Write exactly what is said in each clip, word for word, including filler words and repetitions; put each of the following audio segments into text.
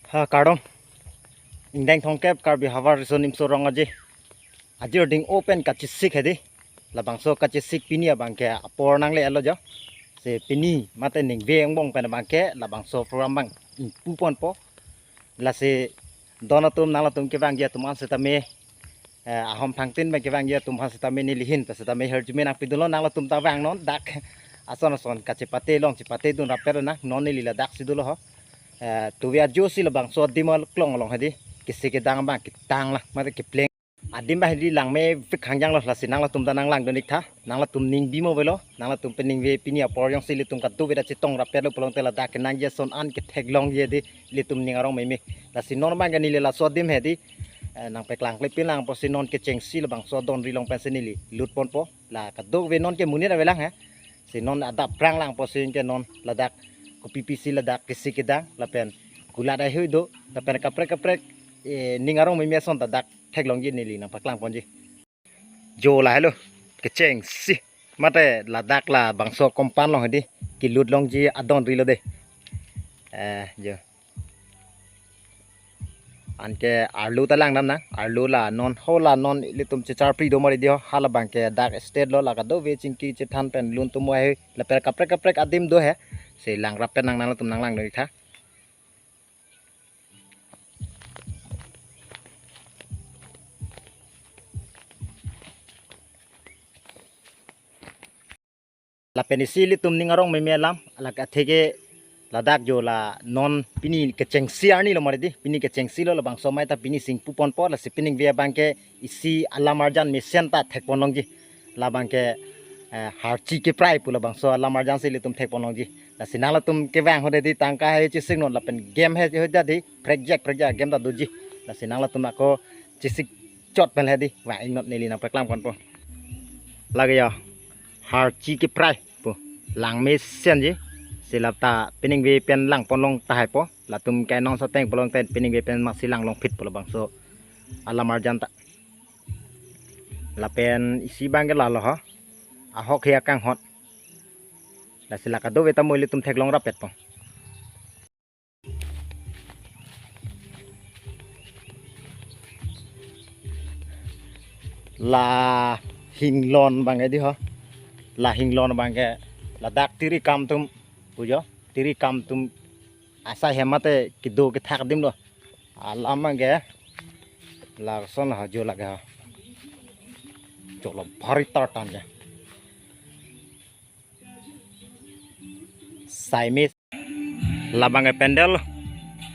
Ha, kardom. Ingdeng thomkep Karbi Havar Riso Nimso Rong Aje. Ajir ding open kachesik hedi. Labangso kachesik pini abangke apor nangle-etlo jo. Si pini mate ningve angbong pen abangke labangso program abang ingpuponpo. Lasi don atum, nanglatum kevangji atum an setame, eh, ahom thangtin pen kevangji atum an setame neli ahin ta setame hirjume nangpidunlo, nanglatum ta vangnon dak ason ason kachepate long chepatedun rapet nang, non neli ladak si dolo ho. Eh, tuve ajo si labangso adim aklong along hedi, kesi kedang abang ketang la, mate kepleng. Adim abang hedi langmepik hangjanglo, lasi nanglatum ta nanglangdun-iktha, nanglatum ning bimo avelo, nanglatum pen ningve pini apor jongsi ilitum kadokave ta chetong rapetlo pulote ladak kenangji ason an ketheklongji hedi, ilitum ning arong meme. Lasi non abangke neli laso adim hedi, eh, nangpeklang klepin lang apotsi non kechengsi labangso adonri along pensi neli lutponpo. La kadokave non ke monit avelang he. Si non adap prang lang apotsi ke non ladak kopi pisi ladak kesi kedang lapen kulat ahui do lapen kaprek kaprek, eh, ning arong meme ason ta dak theklongji, neli nangpaklangponji. Jo la helo, kechengsi. Mate ladak labangso compound along hedi, kelut longji adonrilo de. Eh, jo. Anke arlo ta langdam nang, arlo la non, ho la non ilitum checharpri do mari di ho, hala abangke dak state lo, la kadokave chingki chethan pen lun tumo he, lapen kaprek kaprek adim do he. Si lang rapet nang, nanglatum nanglangdun-iktha. Lapen isi ilitum ning arong meme alam, alak atheke ladak jo la non pini kechengsi arni lo mari di, pini kechengsilo, labangso amei ta pini si ingpuponpo, lasi piningve abangke isi alam arjan mesen ta thekponlongji. Labangke, eh, harchi keprai pu labangso alam arjan si ilitum thekponlongji. Lasi nanglatum kevang ho hedi tangka he chesik non lapen game he ho hedi prekjak prekjak game ta doji. Lasi nanglatum ako chesik chot pen hedi vang-iknon, neli nangpaklangponpo. Lake ya, harchi keprai pu langmesenji. Si lata piningve pen langponlong tahai po. Latum ke non sateng pulote piningve pen masi langlongphit pu labangso alam arjan ta. Lapen isi abangke lalo ho. Ahok he akanghon. Lasi la kadokave ta mo ilitum theklong rapetpo. La hinglon abangke di ho. La hinglon abangke ladak tiri kam atum pu jo. Tiri kam atum asai hem mate kedo kethak adim lo. Alam abangke lason ha jo lake ha. Cholo bhari tartan ke. Saime labangke pandal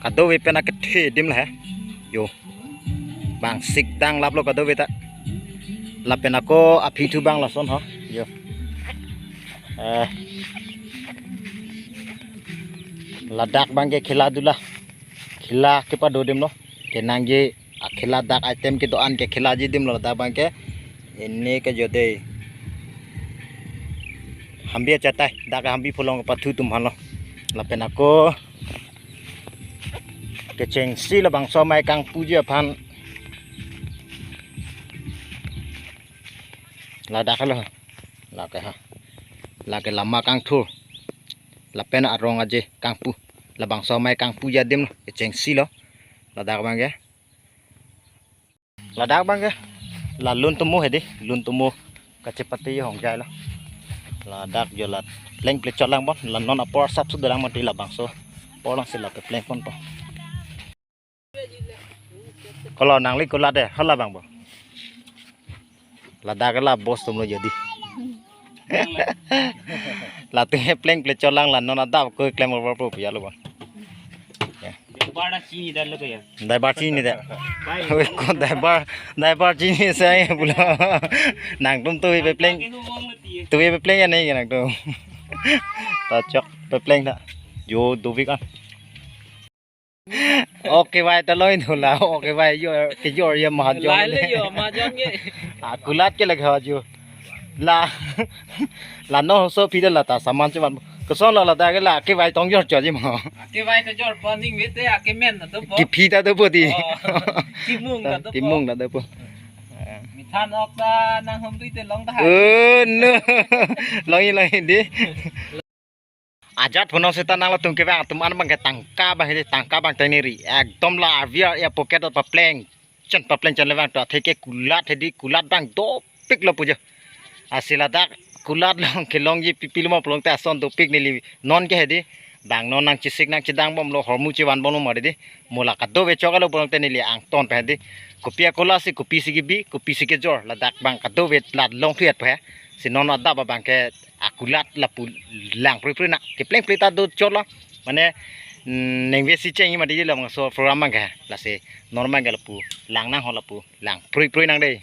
kadokave pen akethe adim la he. Jo. Bang sik dang laplo kadokave ta. Lapen ako aphi thu abang lason ho. Jo. Eh. Ladak abangke khela dula. Khela kepado adim lo. Kenangji akhela dak item kedo-an ke khelaji adim lo ladak abangke. Ini ke jo de. Hambi achatai, dak hambi pulong pathu atum aphan lo. Lapen ako kechengsi labangso amei kangpuji aphan. Ladak lo. Lake ha. Lake lama kangthur. Lapen arong aje kangpu. Labangso amei kangpuji adim lo. Kechengsi lo. Ladak abangke. Ladak abangke. La lun tumo hedi. Lun tumo kachepate hongjai lo. Ladak jo la pleng plechot langpon. La non apor sapsut dolang mati labangso. Apor lang si la peplengponpo. Kolo nangli kulat de, hala abang bo. Ladak la bos atum lo jadi. Latum he pleng plechot lang la non adap ko klem over po ya lo bang. Daibar chini dan lo ya. Daibar chini da. Bai. Oi, ko daibar, daibar chini sai pula. Nangtum tu pepleng. Tu pepleng ya nahi nangtum. Ta chok pepleng da. Jo dovik an. Okay, bai ta loi nu la. Okay, bai jo ke jo ye mahajon. Lai le jo mahajon ye. Ah, kulat ke lagha jo. La, la non so phi de la ta saman chuman. Koson la la ta ke la ke bai tong jor cho ji mo. Ke bai ke jor pa ning ve te a ke men na to po. Kiphi ta to po di. Oh, kimung na to po. Kimung na to po. Mithan ok ta nang hom tu te long ta hai. Oh, no. Long ye long ye di. ajat phunon seta nanglo tum kevang atum an abang ke tangka abang hedi, tangka abang tengneri. Ekdom la aviar ya pocket papleng chen papleng chen le vang to, atheke kulat hedi, kulat abang dopik lo pu jo. Lasi ladak kulat along kelongji pipi lo ma pulote ason dopik neli non ke hedi. Bang non nangchesik nangchedang bomlo, hormu chevan bomlo ma hedi. Mo la kadokave chok alo pulote neli angton pen hedi. Kopi akola si, kopisi kebi, kopisi kejor, ladak abang kadokave lat longthu-et pu he. Si non adap abang ke akulat lapu lang pruipru nang. Kepleng pli ta do chotlo. Mane, mm, ningve si cheng ma hedi labangso program abang ke. Lasi non abang ke lapu lang nang ho, lapu lang pruipru nang dei.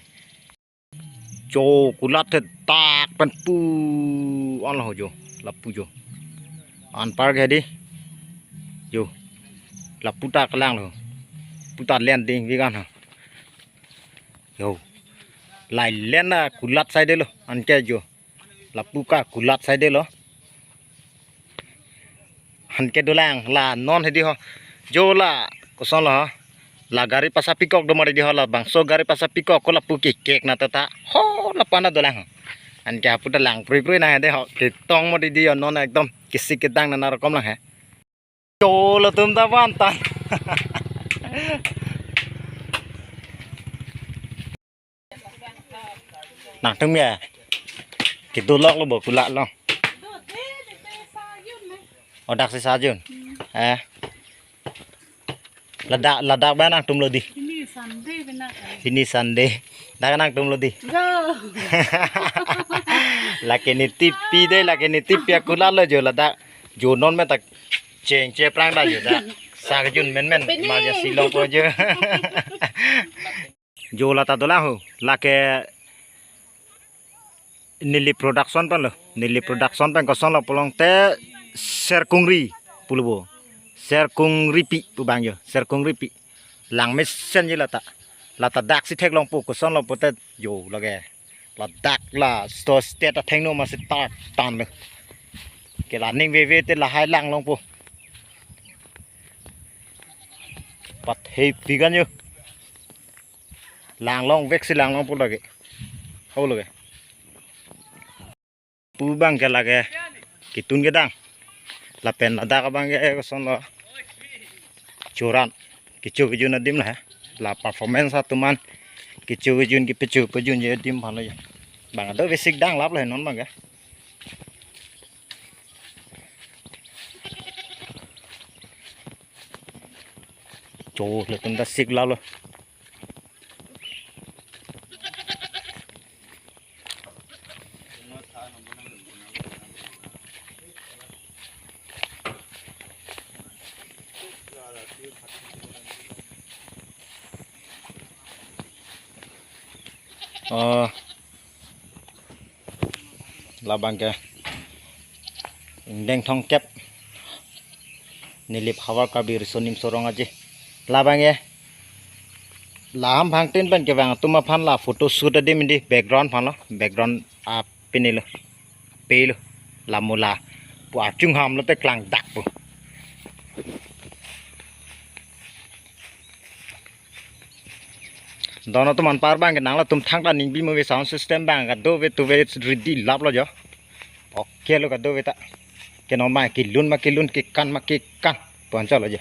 Jo, kulat thetak pen pu an lo jo, lapu jo. Anpar ke hedi. Jo. Lapu ta kelang lo. Pu ta len ding vigan ha. Jo. Lai len na kulat saidelo. Anke jo. Lapu ka kulat saidelo. Anke dolang la non hedi ho. Jo la koson lo ho. La gari pasapikok do ma hedi ho, labangso gari pasapikok ko lapu kekek na tata. Ho lapu an dolang ho. Anke hapu ta lang pruipru nang hedi ho. Ketong ma hedi ho non ekdom kesik kedang nana rokom lang he. Jo latum ta van tan. Nangtum ya. Kedolok lo bo kulat lo. Oh, dak si sajun. Eh. Ladak, ladak ba nangtum lo di. Pini Sunday benar. Pini Sunday. Dak nangtum lo di. Go. Lake ni tipi dei, lake ni tipi akulat lo jo ladak. Jo non me tak cheng che prang da jo dak. Sa kejun menmen. Pini. Ma ja silong po jo. Jo la ta dolang ho, lake Nilip Production pen lo, Nilip Production pen koson lo pulote Serkungri pulo bo, Serkungripi pu abang jo, Serkungripi. Lang mesenji la ta, la ta dak si theklong po, koson lo pulote jo lake, ladak la sto state athengno ma si tar tan lo. Ke la ningveve te lahai lang long po. Pathei pigan jo. Lang long vek si lang long po lake. Ho lake. Pu abang ke lake ketun kedang. Lapen ladak abang ke koson lo. Churan. Kecho kejun adim la he. La performance atum an. Kecho kejun kepecho pejun je adim aphan lo ya. Bang do basic dang lap lo he non abang ke. Jo latum ta sik lalo. Oh. Labang ke ingdeng thomkep Nilip Havar Karbi Riso Nimso Rong Aje. Labang ke la ham phangtin pen kevang atum aphan la photo shoot adim hedi background aphan lo, background a pini lo, pe lo, la mula pu archung ham lote klang dak pu. Dono atum anpar abang ke nanglo atum thangta ningbi mo ve sound system abang kadokave tuve ready lap lo jo. Oke lo kadokave ta. Ke non ma kelun ma kelun, kekan ma kekan. Poncha lo jo.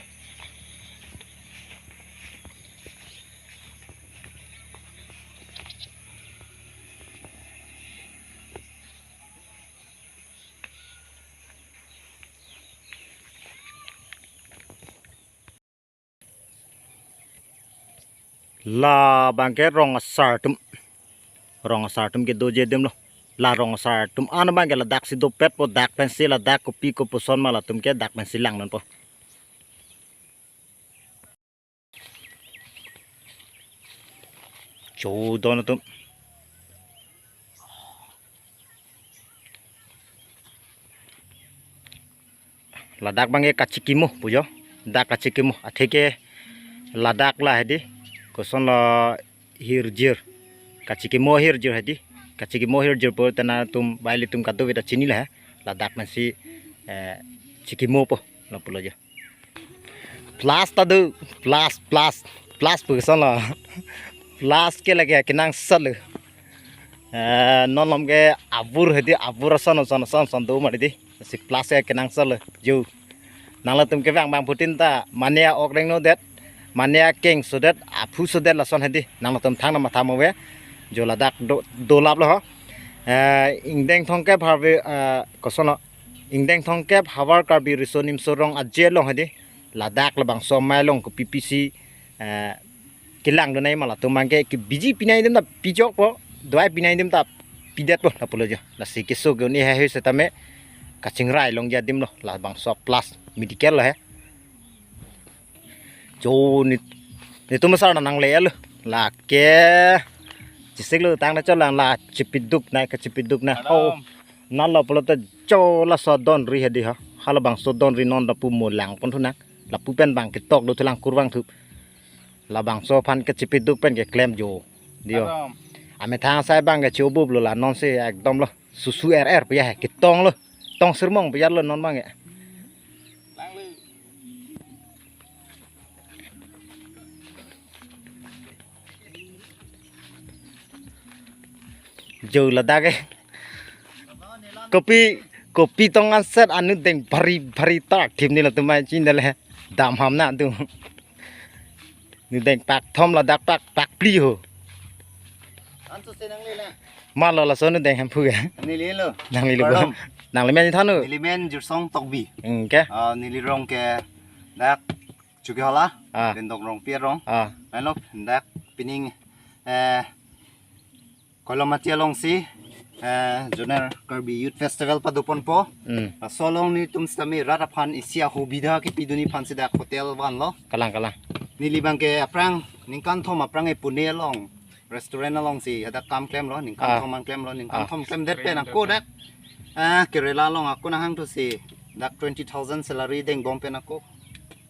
Labang ke rong asar atum. Rong asar atum kedoji adim lo. La rong asar atum an abang ke ladak si dopet po, dak pensi ladak kopi kopuson ma latum ke dak pensi lang non po. Chodon atum. Ladak abang ke kachikimo pu jo. Dak kachikimo. Atheke ladak la hedi. Koson lo hirjir. Kachikimo hirjir hedi. Kachikimo hirjir pu tena atum bai ilitum kadokave ta chini la he. Ladak pensi, eh, chikimo po. Lapu lo jo. Plus ta do, plus, plus, plus pu koson lo. Plus ke lake kenangsot lo. Eh, non malom ke abur hedi, abur ason, ason, ason, ason do ma hedi. Si plus ya kenangsot lo jo. Nanglitum kevang abangphutin ta mane a-ok rengnodet, mane akeng sodet, aphu sodet lason hedi. Nanglitum thangnat matha mo ave. Jo ladak do, dolap lo ho. Eh, ingdeng thomkep harve, eh, koson lo. Ingdeng thomkep Havar Karbi Riso Nimso Rong Aje along hedi. Ladak labangso amei along kopi pisi, eh, kelang donai ma latum abangke kebiji pinai adim ta pijokpo, dawai pinai adim ta pidetpo lapulo jo. Lasi keso ke-un-e haihui setame kachingrai longji adim lo, labangso plus medical lo he. Jo ni, netum asar nangle lo. Lake chisik lo tang na cholang la chipiduk nai kachipiduk na. Ho. Nalo pulote jo laso donri hedi ha. Halabangso donri non lapu mo langpon thunang. Lapu pen abang ketok do thulang kurvangthu. Labangso aphan kachipiduk pen keklem jo. Dio. Amethang asai abang kechobup lo la non si ekdom lo. Susu er er pu ya he. Ketong lo. Tong sirmong pu ya lo non abang ya. Jo ladak ke. Kopi, kopi tong anset anu deng bari bari ta thim ni latum mai chin dale. Dam ham na tu. Ni deng pak thom ladak pak, pak phli ho. Anso se nangle la. Malo laso ni deng hemphu ke. Neli lo. Nanglelo. Pardon. Nangli men thanu. Neli men Jirsong Tokbi. Oke. Ah, neli rong ke dak Chokihola. Ah. Dendok Rongpi arong. Ah. Lainlo dak pining, eh, Koilamati alongsi, eh, Zonal Karbi Youth Festival padoponpo. Hmm. Laso along netum sitame rat aphan isi ahobidha kepidunji aphan si dak hotel vanlo. Kalang, kalang. Neli abangke aphrang ningkan thom aphrang e Pune along restaurant alongsi hadak kam klemlo, ningkan Ah. thom an klemlo, ningkan Ah. thom klemdet pen ako dak, ah, Kerala along ako nahangthusi dak twenty thousand salary dengbom pen ako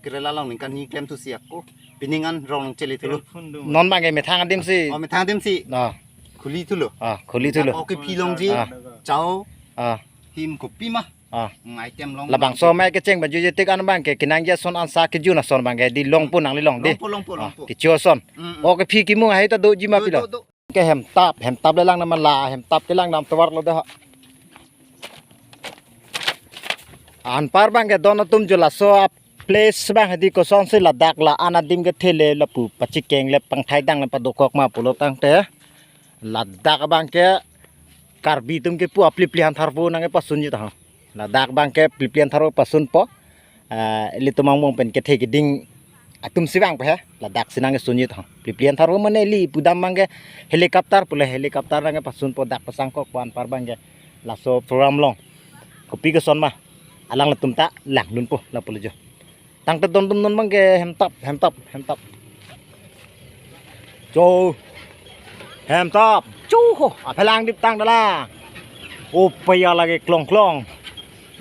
Kerala along ningkan hini klemthusi ako pining an rong chelithulo. Non abangke methang adim si. Oh, methang adim si. Ah. Khulithulo. Ah, khulithulo. Dak ok kephi longji. Ah. Chow. Ah. Him kopi ma. Ah. Hmm, item long. Labangso amei kecheng ba juje tik an abangke kenangji ason ansa kejun ason abangke hedi longpo nanglilong hedi. Longpo, longpo, Ah, longpo. Kecho ason. Hmm, hmm. Ok kephi kimung ahi ta doji ma Do, pilo. do, do. Ke hemtap, hemtap le lang nama la, hemtap kelang dam tovar lo dah. Anpar abangke don atum jo laso a-place abang hedi kosonsi ladak la-an adim kethe le lapu pachikeng le pangthai dang le padokok ma pulo tangte. Ladak abangke Karbi atum kepu aphli phli han tharpo nangkepasunji ta. Ladak abangke phli phli han tharpo pasunpo. Ah, ilitum angbong pen kethe keding atum si vangpo he. Ladak si nangkesunji ta. Phli phli han tharpo mane ili pudam abangke helicopter pule helicopter nangkepasunpo dak pasangkokpo anpar abangke. Laso program along. Kopi koson ma. Alanglitum ta langdunpo lapulo jo. Tangte don atum non abangke hemtap, hemtap, hemtap. Jo. Hemtap. Jo ho. Aphelang dip tang dala. Opaya lagi klong klong.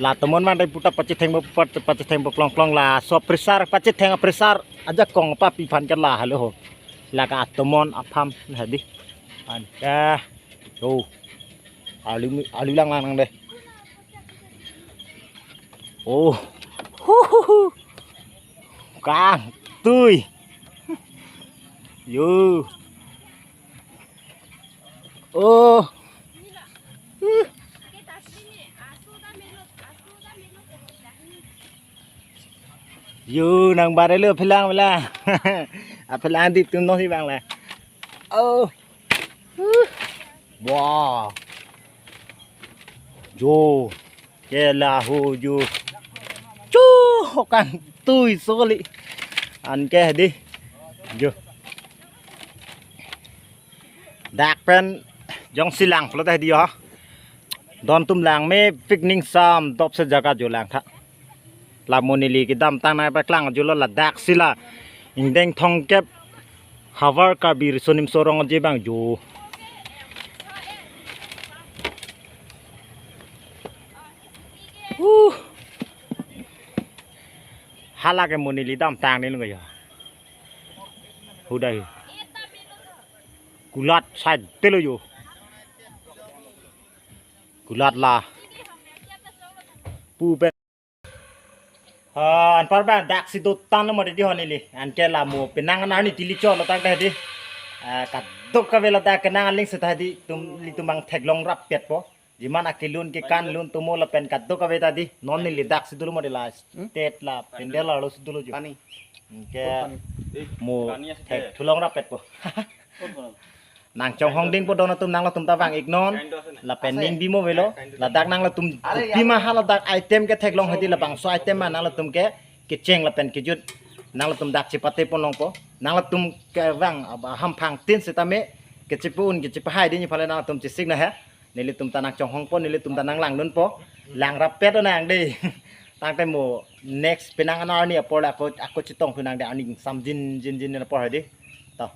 La tomon abang dai puta pachethengpo, pach-, pachethengpo klong klong laso pressure pachetheng pressure ajakong papi aphan ke la halo ho. Lake atomon apham hedi. An. Ya. Jo. Alu, alu lang lang nang deh. Oh. Hu, hu, hu. Kangtui. Yo. Oh. Huh. Yo, nang bare lo aphelang aphelang. Aphelang dip atum non si vang le. Oh. Huh. Wah. Jo. Ke la ho jo. Chu, ho kangtui soli. Anke hedi. Jo. Dak pen jongsi lang pulote hedi ho. Don atum lang mepik ning sam dopse jaga jo langtha. La mo neli kedamtang nangpaklang jolo ladak si la ingdeng thomkep Havar Karbi Riso Nimso Rong Aje abang jo. Huh. Hala ke mo neli damtang ni nung ya. Hudai. Kulat side telo jo. Kulat la. Pu pen. Ah, anpar abang dak si dotan lo mati di ho neli. Anke la mo penang an arni tili cholo tangte hedi. Ah, kadokave ladak kenang aling seta hedi tum ilitum abang theklong rappetpo. Jiman akelun kekan lun tumo lapen kadokave ta dei. Non neli dak si dolo mo dei la. Hmm? Stage la pandal arlo si dolo jo. Pani. Ke pani. Mo pani ase thek thulong rapet po. Nangchonghong dingpo don atum, nanglitum ta vang-iknon. Lapen ning bimo avelo. Ladak nanglitum, are, kopi ma ha ladak item ketheklong hedi, labangso item ma nanglitum ke kecheng lapen kejut nanglitum dak chepate pon longpo. Nanglitum kevang ahamphang tin setame kechepu-un kechepahai dei, ni phale nanglitum chesik na he. Nelitum ta nangchonghongpo, nelitum ta nanglangdunpo. Lang rapet nang dei. Tangte mo next penang anarni apor la ako, ako chetong thu nang dei, aning samjin jin jin apor hedi. To.